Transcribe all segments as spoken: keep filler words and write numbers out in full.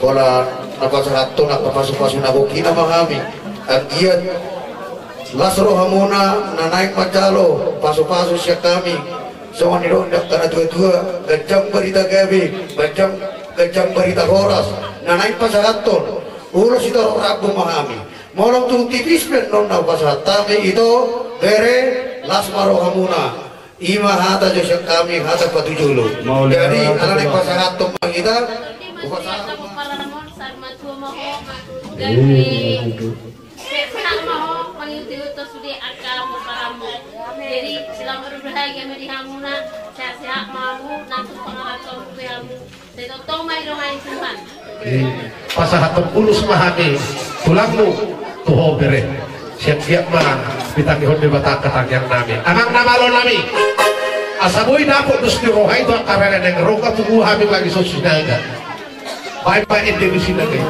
Pola na pasahathon angka pasupasu na gokina ma hami. Anggiat las rohamuna na naeng manjalo pasupasu sian hami. Songon nidok ni angka na tuatua, ganjang barita gabe, ganjang, ganjang barita horas na naeng pasahathon. Ulos sitorop rambu ma hami. Molo tung tipis pe annon na hupasahat hami, ito, bere, las ma rohamuna. I ma hata jo sian hami, hata patujolo. Jadi ala naeng pasahathon ma hita. Hupasahat ma. Jadi silang marhaha ma di hamuna, sehat-sehat ma hamu, nang tu pangarantomu pe hamu. Sai tongtong ma didongani Tuhan. Pasahathon ulos ma hami tulangmu tu ho bere. Sian dia ma ditangihon Debata angka tangiang nami. Amang na malo nami, asa boi dapot dos ni roha i tu angka rere naeng ro, tung hami bagi so Sinaga. Baen ma ende di Sinaga i.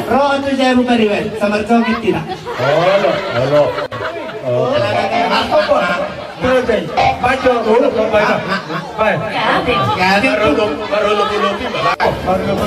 Ro tu jabu pariwet, sabar cokit tidak? Olo, olo. Apa, Pak? Baik. Baik. Baru, baru, baru, baru.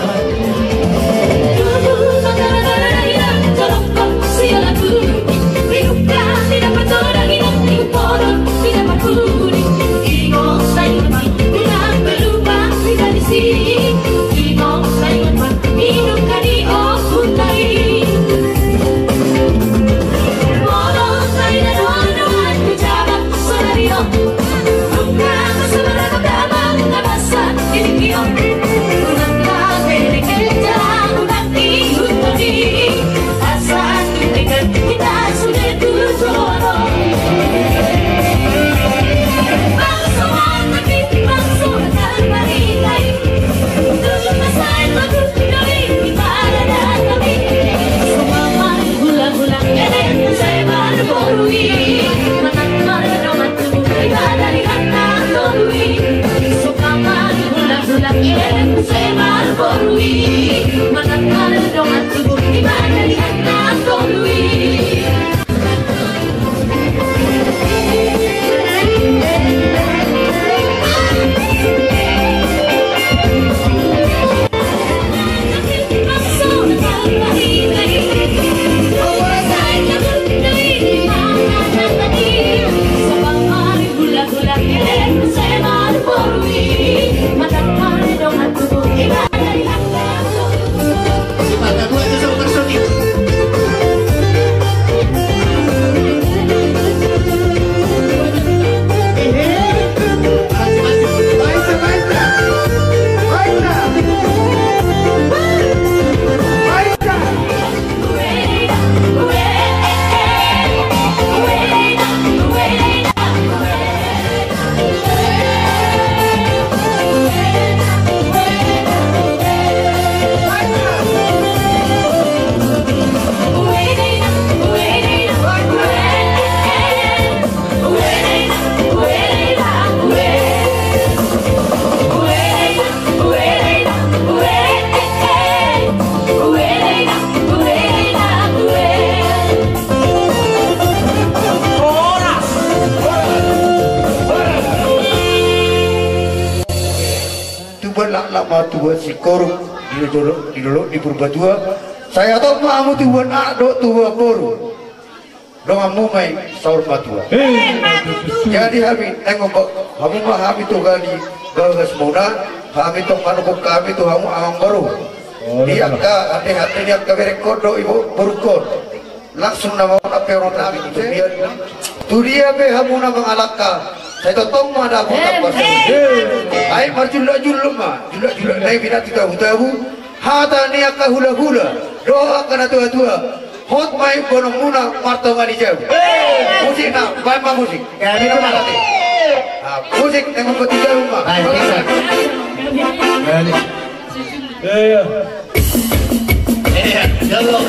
Tubuan laklak ma tubuan singkoru di dolok, di dolok ni Purbatua. Sai hatop ma hamu tubuan anak dohot tubuan boru. Donganmu ma i saur matua. Jadi hami, eh, ngomong, hamu ma hami tu hali bagas muna, hami tong manungkun hami tu hamu amang boru. Di angka, ate-ate di angka berengkon dohot boru, borungkon. Langsung nama on ape ro nami tu dia. Tu dia pe hamu na mangalangka. Sai tongtong ma dapot. Ai marjulluk-julluk ma. Julluk-julluk nai bina tu tabu-tabu. Hata ni angka hulahula dohot angka natuatua. Hot ma i bonomuna martonga ni jabu. Musik na, baen ma musik. Gabe ma. Ah, musik na mambuat di jabu ma. Baik, bisa. Baik. Iya, iya. Iya, jalo.